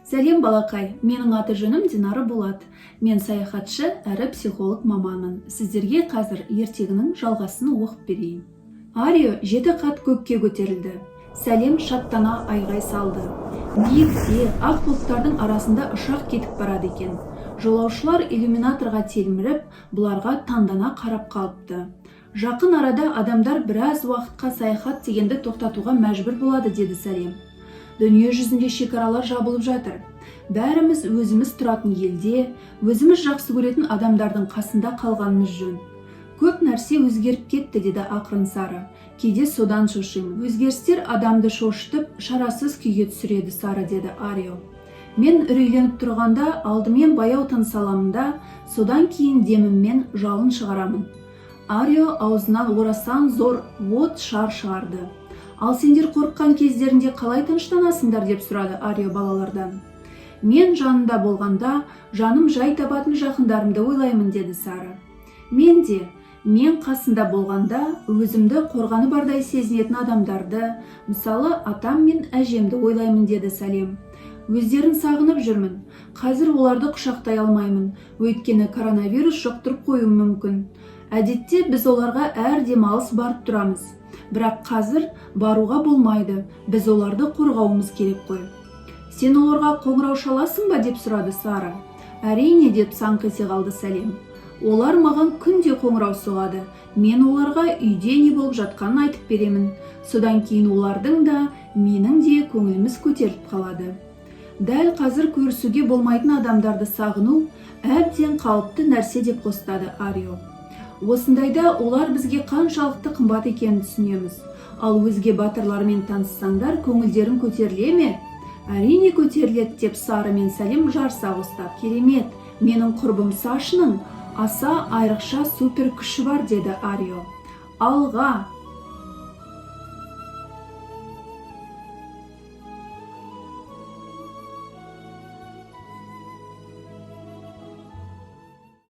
Сәлем, балақай! Менің аты жөнім Динара Болат. Мен саяхатшы әрі психолог маманмын. Сіздерге қазір ертегінің жалғасын оқып берейін. Арио жеті қат көкке көтерілді. Сәлем шаттана айғай салды. Биікте, ақ бұлттардың арасында ұшақ кетіп барады екен. Жолаушылар иллюминаторға телміріп, бұларға таңдана қарап қалыпты. Жақын арада адамдар біраз уақытқа саяхат дегенді тоқтатуға мәжбүр болады, деді Сәлем. Дүние жүзінде шекаралар жабылып жатыр. Бәріміз өзіміз тұратын елде, өзіміз жақсы көретін адамдардың қасында қалғанымыз жөн. Көп нәрсе өзгеріп кетті, деді ақырын Сары. Кейде содан шошимын. Өзгерістер адамды шошытып, шарасыз күйге түсіреді, Сары, деді Арио. Мен үрейленіп тұрғанда, алдымен баяу тыныс аламын да, содан кейін деміммен жалын шығарамын. Арио аузынан орасан зор от шар шығарды. Ал сендер қорыққан кездерінде қалай тыныштанасыңдар, деп сұрады Арио балалардан. Мен жанында болғанда, жаным жай табатын жақындарымды ойлаймын, деді Сары. Мен де, мен қасында болғанда, өзімді қорғаны бардай сезінетін адамдарды, мысалы, атам мен әжемді ойлаймын, деді Сәлем. Өздерін сағынып жүрмін. Қазір оларды құшақтай алмаймын, өйткені коронавирус жұқтырып қоюым мүмкін. Әдетте біз оларға әр демалыс барып тұрамыз, бірақ қазір баруға болмайды. Біз оларды қорғауымыз керек қой. Сен оларға қоңырау шаласың ба, деп сұрады Сара. Әрине, деп саңқ ете қалды Сәлем. Олар маған күнде қоңырау соғады. Мен оларға үйде не болып жатқанын айтып беремін. Содан кейін олардың да, менің де көңіліміз көтеріліп қалады. Дәл қазір көрісуге болмайтын адамдарды сағыну әбден қалыпты нәрсе, деп қостады Арио. Осындайда олар бізге қаншалықты қымбат екенін түсінеміз. Ал өзге батырлармен таныссаңдар, көңілдерің көтеріле ме? Әрине, көтеріледі, деп Сары мен Сәлем жарыса қостап. Керемет! Менің құрбым Сашының аса айрықша супер күші бар, деді Арио. Алға!